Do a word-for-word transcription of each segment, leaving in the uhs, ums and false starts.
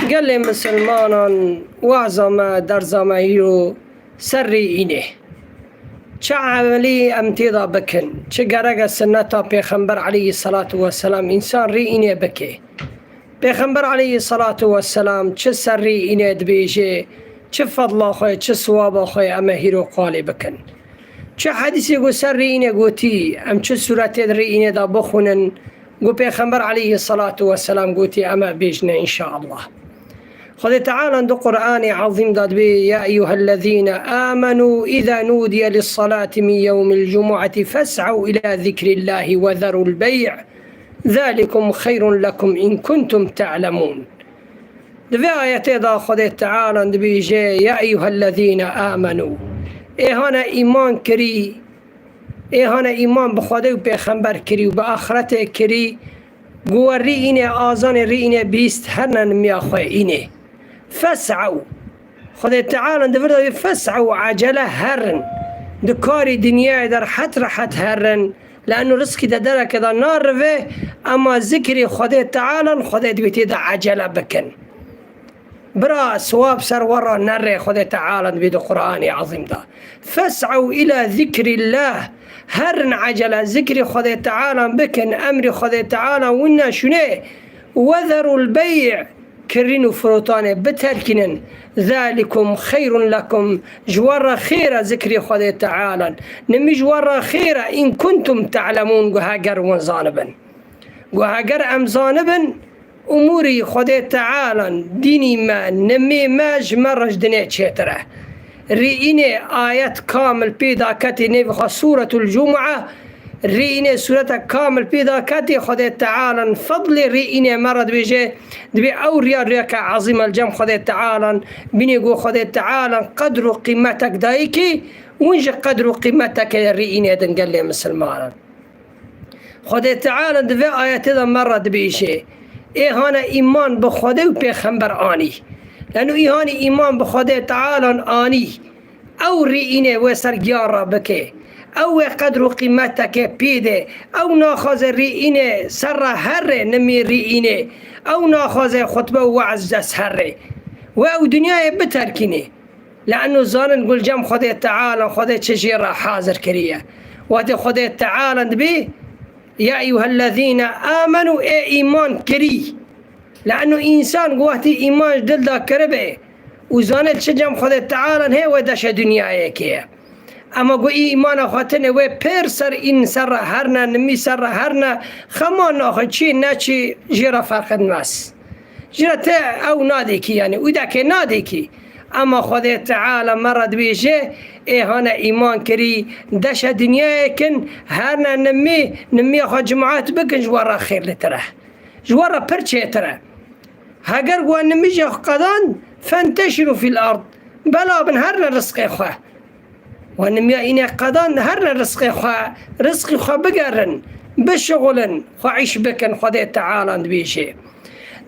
Gelê misilmanan, waza me, derza me hîro ser rî înê. Çi emelî em tê de bikin, çi gerek e sunneta Pêxember aleyhisselatu vesselam însan rî înê bike. Pêxember aleyhisselatu vesselam çi ser rî înê dibêje, çi fedla xwe, çi siwaba xwe em ê hîro qalê bikin. Çi hedîsê ku ser rî înê gotî, em çi sûretê di rî înê de bixwînin, ku Pêxember aleyhisselatu vesselam gotî, em ê bêjine înşaallah. Xwedê Teala di Qur'anê Ezîm de dibê, "Ya eyyuhellezîne âmenû, îzâ nûdiye lissalâti min yewmil cumu'ati fes'ew ilâ zikrillâhi ve zerul bey', zâlikum xeyrun lekum in kuntum te'lemûn." Di vê ayetê de Xwedê Teala dibêje, "Ya eyyuhellezîne âmenû." Ê hane îman kirî, ê hane îman bi Xwedê û Pêxember kirî û bi axretê kirî, ku we rî înê, azanê rî înê bîst, herne nimiya xwe înê. Fes'ew. Xwedê Teala di vir de wê fes'ew, ecele herin. Di karî dinyayê de rehet rehet herin. Le'nû rizqî de dereke de narive, ema zikrê Xwedê Teala, Xwedê dibê tê de ecele bikin. Bira, siwab ser we re nere, Xwedê Teala dibê di Qur'anê Ezîm de. Fes'ew ila zikrillah. Herin ecele zikrê Xwedê Teala bikin, emrê Xwedê Teala wina şûnê. Wezerul bey', kirîn û firotanê biterkînin. Zalikum xeyrun lekum, ji we re xêr e zikrê Xwedê Teala. Nimî ji we re xêr e, in kuntum te'lemûn, ku heger win zanibin. Ku heger em zanibin, umûrî Xwedê Teala, dînî me, nimî me ji me re ji dinê çêtir e. Rî înê ayet kamil pê daketê nêvê xwe Sûretul Cum'a, rî înê sûreta kamil pê daketê Xwedê Teala fedlê rî înê me re dibêje, dibê ew riya riyeke ezîm e li cem Xwedê Teala, bînê ku Xwedê Teala qedr û qîmetek dayikî, win ji qedr û qîmetekê rî înê din gelê misilmanan. Xwedê Teala di vê ayetê de me re dibêje, ê hane îman bi Xwedê û Pêxember anî. Leno ê hane îman bi Xwedê Teala anî. Ew rî înê wê ser giyan re bike. Ew wê qedr û qîmeteke pê de. Ew naxwaze rî înê ser re here nimî rî înê. Ew naxwaze xutbe û we'z dest here. Wê ew dinyayê biterkînê. Le'nû zanin ku li cem Xwedê Teala, Xwedê çi jê re hazir kiriye. Wextê Xwedê Teala dibê, "Ya eyyuhellezîne âmenû", ê îman kirî. Le'nû însan ku wextê îman ji dil de kiribe û zanê çi cem Xwedê Teala heye, wê deşe dinyayê kiriye. Ema ku îmana xwe tine wê pêr ser în ser re herne, nimî ser re herne, xema naxwe çi neçi jê re ferq dimez. Ji re te ew nadêkî, yanî û dekê nadêkî. Ema Xwedê Teala me re dibêje, ê hane îman kirî, deşe dinyayê kin, herne nimî, nimiya xwe cimaet bikin, ji we re xêrlitir e. Ji we re pir çêtir e. Heger we nimî jê xwe qedan, fenteşirû fîl erd. Bela bin, herne rizqê xwe. We nimiya înê qedan, herne rizqê xwe, rizqî xwe bigerin, bişixulin, xwe îş bikin, Xwedê Teala dibêje.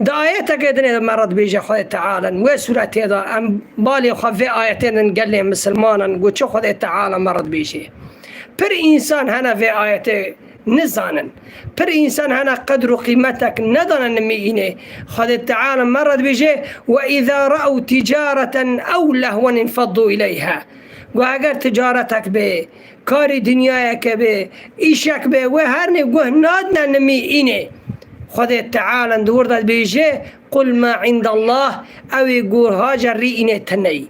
Di ayeteke dinê de me re dibêje Xwedê Teala, wê sûretê de em balê xwe vê ayetê din gelê misilmanan, ku çi Xwedê Teala me re dibêje. Pir însan hene vê ayetê nizanin. Pir însan hene qedr û qîmetek nedane nimî înê. Xwedê Teala me re dibêje, "Ve îza re'ew tîcareten ew lehwen infeddû ileyha." Ku eger ticaretek be, karî dinyayeke be, îşek be, wê herne guh nadine nimî înê. Xwedê Teala di wir de dibêje, "Qul ma indallah", ew ê guh haje rî înê tineyî.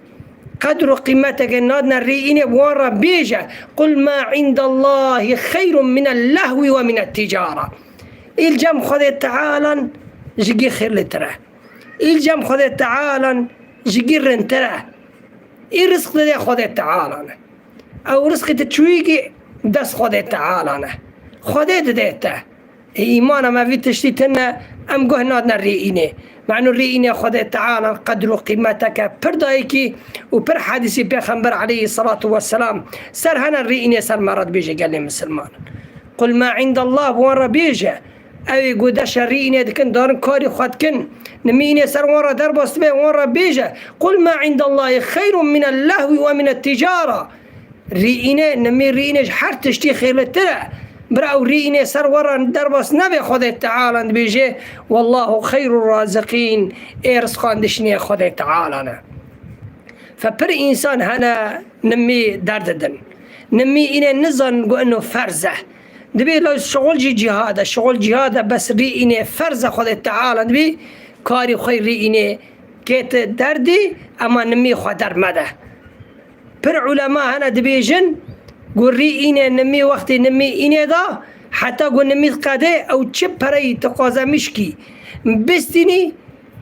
Qedr û qîmeteke nadine rî înê, bi wan re bêje, "Qul ma indallahî xeyrun minel lehwi ve minet tîcara." Îl cem Xwedê Teala ji gî xêrlitir e. Îl cem Xwedê Teala ji gî rintir e. Î rizq dide Xwedê Teala ne. Ew rizqî tu çûyî gî dest Xwedê Teala ne. Xwedê dide te. Ê îmana me vî tiştî tune, em guh nadine rî înê. Me'nû rî înê Xwedê Teala qedr û qîmeteke pir dayikî û pir hedîsî Pêxember aleyhisselatu vesselam ser hene rî înê ser me re dibêje gelê misilman. Qul ma indallah, bi wan re bêje. Ew ê ku deşe rî înê dikin, darin karî xwe dikin. Nimî înê ser wan re derbas dibe, wan re bêje. Qul ma indallahî xeyrun minel lehwi ve minet tîcara. Rî înê, nimî rî înê ji her tiştî xêrlitir e. Bira ew rî înê ser we re derbas nebe, Xwedê Teala dibêje, "Wallahu xeyrur raziqîn", ê rizqan dişinê Xwedê Teala ne. Fe pir însan hene nimî derdidin. Nimî înê nizan ku ino ferz e. Dibê la şixul jî cihad e. Şixul cihad e, bes rî înê ferz e, Xwedê Teala dibê karî xwe rî înê kêt derdî, ema nimî xwe dermede. Pir ulema hene dibêjin, ku rî înê nimî wextê nimî înê da, heta ku nimî qedê ew çi pereyî tu qaze mişkî bistînî,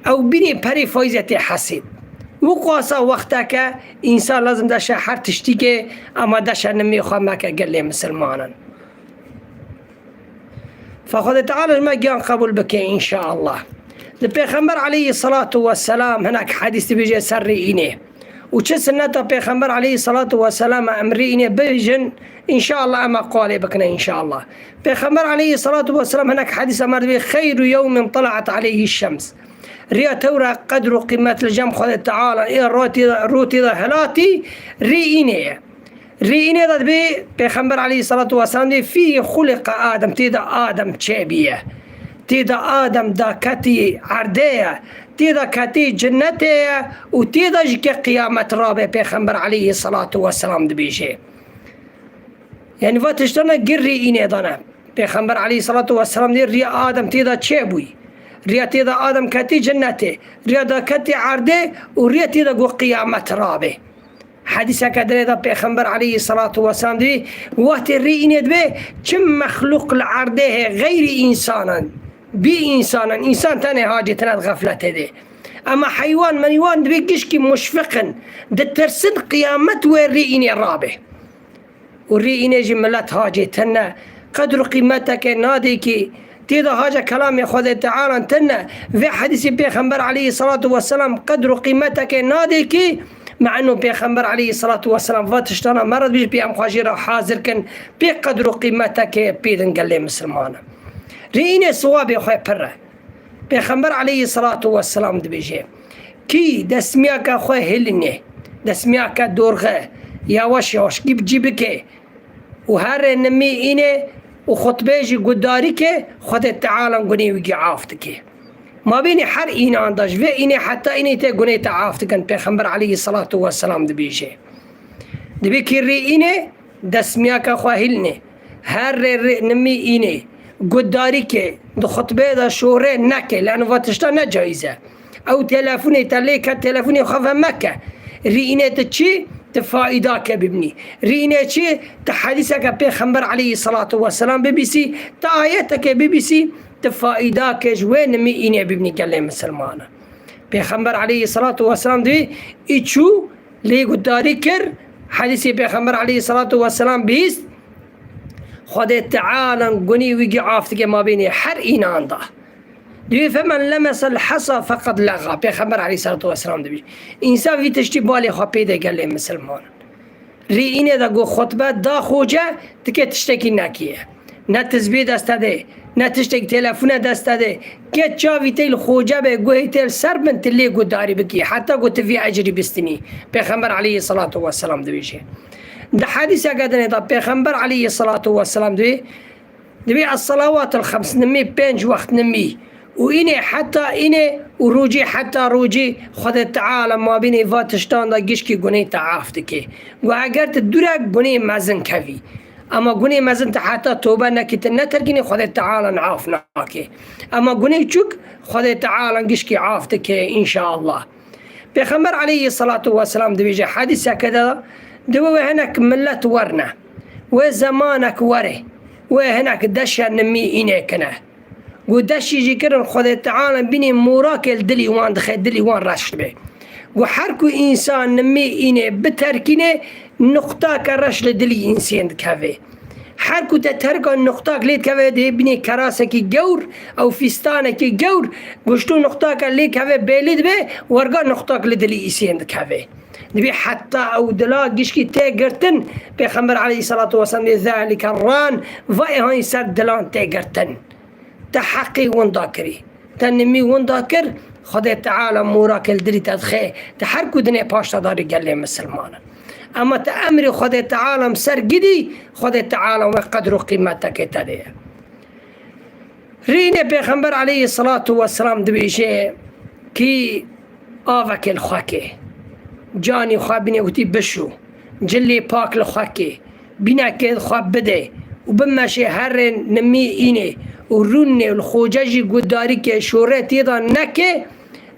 ew bînî perê faîzê tê hesîb. Û qasa wexteke însan lazim deşe her tiştîkê, ama deşe nimî xwe meke gelê misilmanin. Fe Xwedê Teala ji me giyan qebûl bike, înşaallah. Li Pêxember aleyhî selatu we selam hinek hedîs dibêje ser rî înê. Û çi sinneta Pêxember aleyhî selatu we selam em rî înê bibêjin, înşaallah em ê qalê bikine, înşaallah. Pêxember aleyhî selatu we selam hinek hedîs emar dibê, "Xeyru yewmin telaat aleyhî şems." Riya tewra qedr û qîmet li cem Xwedê Teala, ê rotî de, rotî de helatî, rî înê ye. Rî înê de dibê Pêxember aleyhî selatu we selam dibê, "Fî xuliqa Adem", tê de Adem çêbîye. Tê de Adem daketî erdê ye. Tê de ketî cinnetê ye û tê de jî ke qiyamet rabe, Pêxember aleyhî selatu we selam dibêje. Yani va tiştana gir rî înê dane. Pêxember aleyhî selatu we selam dê riya Adem tê de çêbûyî. Riya tê de Adem ketî cinnetê. Riya de ketî erdê û riya tê de ku qiyamet rabe. Hedîseke dinê de Pêxember aleyhî selatu we selam dibê, wextê rî înê dibe, çi mexlûq li erdê heye, xeyrî însanan, bî însanan, însan tenê hacê tine di xefletê de. Ema heywan, meywan dibê gişkî muşfiq in, ditirsin qiyamet wê rî înê rabe. Û rî înê jî milet hacê tine. Qedr û qîmeteke nadê kî tê de haca kelamê Xwedê Teala tine. Vê hedîsê Pêxember aleyhî selatu we selam qedr û qîmeteke nadê kî, me eno Pêxember aleyhî selatu we selam va tiştana me re dibêje pê em xwe jê re hazir kin, pê qedr û qîmeteke pê din gelê misilmana. Rî înê siwabê xwe pir e. Pêxember aleyhî selatu we selam dibêje, kî desmiyaka xwe hilîne, desmiyaka dorxe, yawaş yawaş gî bi cî bike û herê nimî înê û xutbê jî gudarî ke, Xwedê Teala gunê wî gî af dike. Mabênê her înan de ji vê înê heta înê tê gunê te af dikin, Pêxember aleyhî selatu we selam dibêje. Dibê kî rî înê, desmiyaka xwe hilîne. Her rê, rê nimî înê. Gudarî ke, di xutbê de şore neke. Lano va tişta ne caiz e. Ew telefonê te lê ke, telefonê xwe ve meke. Rî înê tu çi? Tu faîdake bibînî. Rî înê çi? Tu hedîseke Pêxember aleyhî selatu we selam bibîsî, tu ayeteke bibîsî, tu faîdake ji wê nimî înê bibînî gelê misilmana. Pêxember aleyhî selatu we selam dibê, î çû lê gudarî kir, hedîsê Pêxember aleyhî selatu we selam bihîst, Xwedê Teala gunî wî gî af dike mabênê her înan da. Dibê, "Femen lemesel hesa feqed lexâ." Pêxember aleyhî selatu we selam dibê, însan vî tiştî balê xwe pê de gelê misilmanan. Rî înê de ku xutbe da xoce, ti ke tiştekî nekiye. Ne tizbî deste de, ne tiştek telefone deste de. Ke çavî tê li xoce be, guhê tê li ser bin, ti lê gudarî bikî. Heta ku ti vî ecrî bistînî. Pêxember aleyhî selatu we selam dibêje. Di hedîseke dinê de Pêxember aleyhî selatu we selam dibê, Dibê es-salawatul xems nimî, pênc wext nimî û înê heta înê û rûcî heta rûcî Xwedê Teala mabînê va tiştan de gişkî gunê te af dike. Gu eger tu dûrek gunê mezin kevî. Ama gunê mezin te heta tobe nekî, tu neterkînî, Xwedê Teala af nake. Ama gunê çûk Xwedê Teala gişkî af dike, înşaallah. Pêxember aleyhî selatu we selam dibêje, hedîseke de, dibê wê hinek milet werne, wê zemanek were, wê hinek deşe nimî înê kine. Gu deşî jî kirin, Xwedê Teala bînî morakê li dilî wan dixe, dilî wan reş dibe. Gu her ku însan nimî înê biterkîne, nuqtake reş li dilî însên dikeve. Her ku te terka nuqtak lê dikeve, dê binê kerasekî gewr, ew fîstanekî gewr, goşto nuqtaka lê keve bêlî dibe, werga nuqtak li dilî îsên dikeve. Dibê heta ew dila gişkî tê girtin, Pêxember aleyhî selatu weselam dê, "Zalike ran", va ê hanî ser dilan tê girtin. Te heqê winda kirî. Te nimî winda kir, Xwedê Teala mora ke li dilî te dixe, te her ku dinê paştedarî gelê misilmanan. Ama te emrê Xwedê Teala ser gidî, Xwedê Teala we qedr û qîmetekê te dê. Rînê Pêxember aleyhisselatu vesselam dibêje, kî avekê li xwe kê, canî xwe bînê witî bişû, cilê pak li xwe kê, bînekê xwe bidê û bimeşê herê nimî înê û rûnê û li xoce jî gudarîkê şorê tê de neke,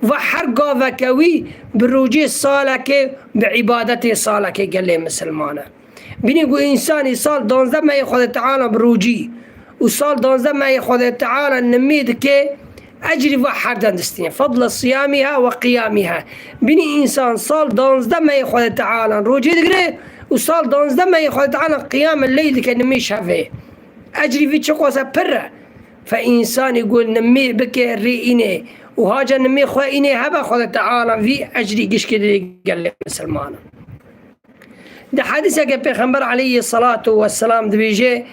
va her gaveke wî bi rocê salekê, bi îbadetê salekê gelê misilman e. Bînî ku însanî sal danzdeh mehê Xwedê Teala bi rocî û sal danzdeh mehê Xwedê Teala nimî dike, ecrî va herden distîne. Fadla siyamîha ve qiyamîha. Bînî însan sal danzdeh mehê Xwedê Teala rocî digire û sal danzdeh mehê Xwedê Teala qiyamê leyl dike, nimî şevê. Ecrî vî çiqas e, pir e. Fe însanî ku nimî bike rî înê û haca nimî xwe înê hebe, Xwedê Teala vî ecrî gişkê dide gelê misilmanan. Di hedîseke Pêxember aleyhisselatu vesselam dibêje,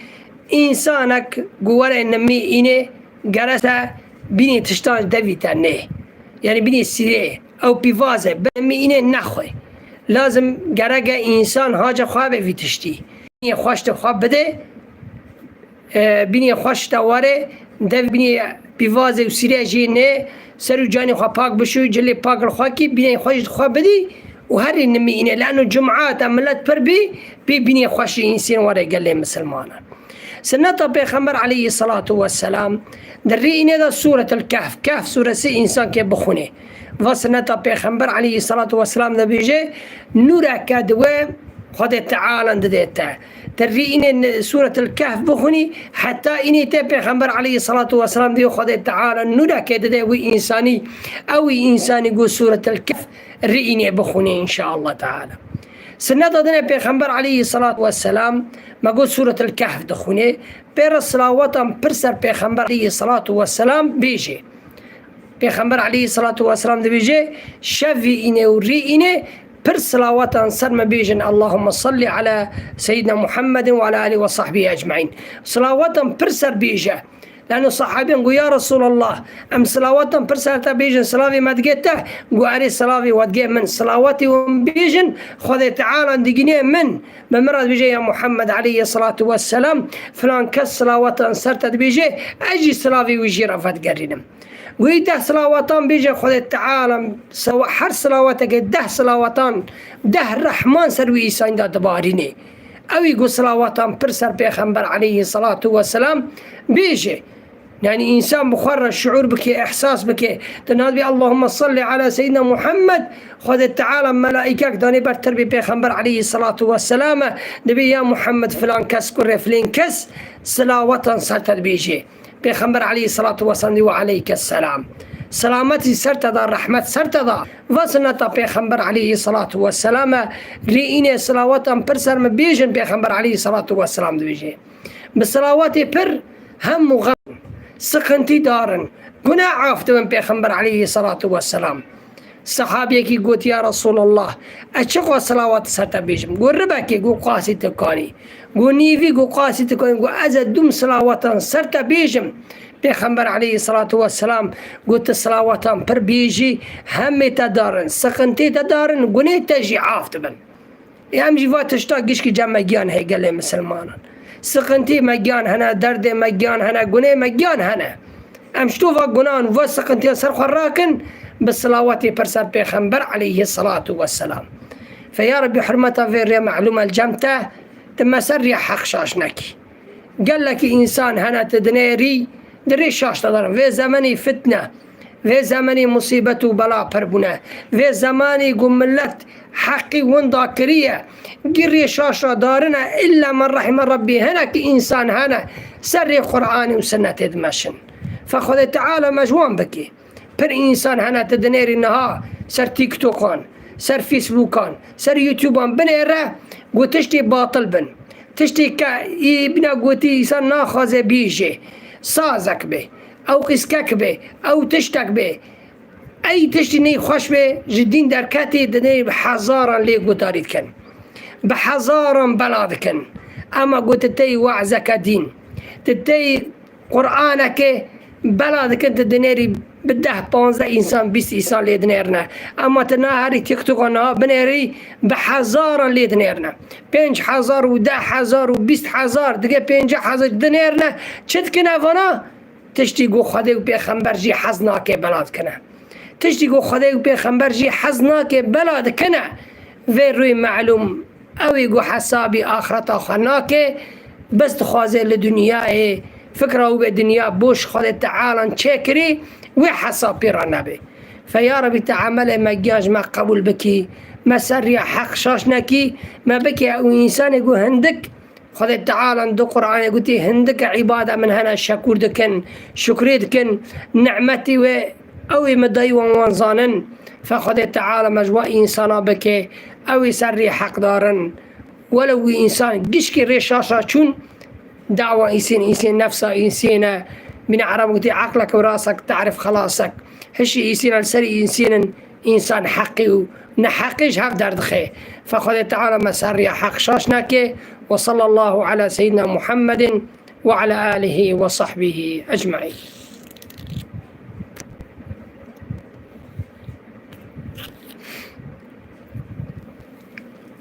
însanek ku were nimî înê gerese bînî tiştan devîte nê. Yanî bînî sîrê, ew pîvaz e, bi nimî înê nexwe. Lazim gereke însan haca xwe be vî tiştî. Bînî xweş de xwe bide, e, bînê xweş te were, dev bînê pîvazê û sîrê jê nê, ser û canê xwe pak bişû, cilê pak li xwe kî, bînê xweş xwe bidî û herî nimî înê. Leno cuma te milet pir bî, pê bînê xweşî însên were gelê misilmanan. Sinneta Pêxember aleyhisselatu vesselam, di rî înê de Sûretul Kehf, Kehf sûresi însan kê bixwînê. Va sinneta Pêxember aleyhisselatu vesselam dibêje, nûreke di we Xwedê Teala dide te. Te rî înê Sûretul Kehf bixwînî, heta înê te Pêxember aleyhisselatu vesselam dê Xwedê Teala nûrekê dide wî însanî, ew wî însanî ku Sûretul Kehf rî înê bixwînê înşaallah teala. Sinneta din e Pêxember aleyhisselatu vesselam, me got Sûretul Kehf dixwînê, pê re silawatan pir ser Pêxember aleyhisselatu vesselam bêje. Pêxember aleyhisselatu vesselam dibêje, şevî înê û rî înê pir silawatan ser me bêjin, Allahümme salli ala seyyidina Muhammedin ve ala alihi ve sahbihi ecmaîn. Silawatan pir ser bêje. Leno sahabên got, ya Resulallah, em silawatan pir ser te bêjin, silavê me digê te? Got, erê, silavê we digê min. Silawatê hûn bêjin, Xwedê Teala digînê min. Bi min re dibêje, ya Muhammed aleyhisselatu vesselam, filan kes silawatan ser te dibêje, ez jî silavê wî jê re vedigerînim. Goyî deh silawatan bêje Xwedê Teala, silawa-, her silawatekê deh silawatan, deh rehman ser wî îsanî de dibarînê. Ewî ku silawatan pir ser Pêxember aleyhisselatu vesselam bêje. Yanî însan bi xwe re şiûr bike, îhsas bike. Di nav bê Allahümme salli ala seyyidina Muhammed, Xwedê Teala melaîkek danê ber tirbê Pêxember aleyhisselatu vesselam e. Dibê ya Muhammed filan kes kurê filên kes silawatan ser te dibêje. Pêxember aleyhisselatu vesselam dê ve aleyke selam. Selametî ser te da, rehmet ser te da. Va sinneta Pêxember aleyhisselatu vesselam e. Rê înê silawatan pir ser min bêjin, Pêxember aleyhisselatu vesselam dibêje. Bi silawatê pir hem û xem, sıkıntı darin, gune af dibin Pêxember aleyhisselatu vesselam. Sehabiyekî got, ya Resulallah, ez çiqas silawat ser te bêjim? Got, ribekê, got, qasî tu kanî. Got, nîvî, got, qasî tu kanî. Got, ez ê dûm silawatan ser te bêjim. Pêxember aleyhisselatu vesselam got, tu silawatan pir bêjî, hemê te darin, sıkıntê te darin, gunê te jî af dibin. Ê em jî va tişta gişkî cem me giyan heye gelê misilmanan. Siqintî me giyan hene, derdê me giyan hene, gunê me giyan hene. Em ji to va gunan, va siqintiyan ser xwe rakin, bi silawetê pir ser Pêxember aleyhisselatu vesselam. Fe ya Rebbi, hurmeta vê rê melûm el cem te, tu me ser rê heq şaş nekî. Gelekî însan hene tu dinêrî, di rê şaş de darin. Vê zemenî fitne, vê zemenî musîbet û bela pir bûne. Vê zemanî ku milet heqî winda kiriye, girê şaş re darine, illa men rahime Rabbî, hinekî însan hene, ser rê Qur'anê û sinnetê dimeşin. Fe Xwedê Teala me ji wan bike. Pir însan hene tu dinêrî niha ser TikTokan, ser Facebookan, ser YouTubean binêre, ku tiştê batil bin. Tiştê ke î bîna gotî însan naxwaze bêje. Sazek be, ew qîskek be, ew tiştek be. Ey tiştî ney xweş be, ji dîn derketî dinê bi hezaran lê guhdarî dikin. Bi hezaran bela dikin. Ema ku tu tey we'zeke dîn, tu tey Qur'aneke bela dikin, tu dinêrî bi deh, panzdeh însan, bîst însan lê dinêrine. Ema tu naherî TikToka niha binêrî, bi hezaran lê dinêrine. Pênc hezar û deh hezar û bîst hezar, dige pêncî hezar dinêrine. Çi dikine vana? Tiştî ku Xwedê û Pêxember jî hez nake bela dikine. Tiştî ku Xwedê û Pêxember jî hez nake bela dikine. Vê rûyê melûm, ew ê ku hesabî axireta xwe nake, bes dixwaze li dinyayê, fikra wî be dinya boş Xwedê Tealan çêkirî, wê hesab pê re nebe. Fe ya Rebî, te emelê me giyan ji me qebûl bikî, me ser riya heq şaş nekî, me bike ew însanê ku hindik Xwedê Tealan di Qur'anê gotî, hindike îbada min hene şekûr dikin, şukrê dikin, nimetî wê ew ê min dayî wan wan zanin. Fe Xwedê Teala me ji wa însana bike, ew ê ser rê heqdarin. Welew wî însan gişkî rê şaşa çûn, dawa însên, însên nefsa însên e. Bîne Ereb gotî, eqlek û rasek tarif xelasek. Hişî însên e li serî însên in, însan heqî û neheqî ji hev derdixe. Fe Xwedê Teala me ser riya heq şaş nake. Ve sallallahu ala seyyidina Muhammedin ve ala alihi ve sahbihi ecmaîn.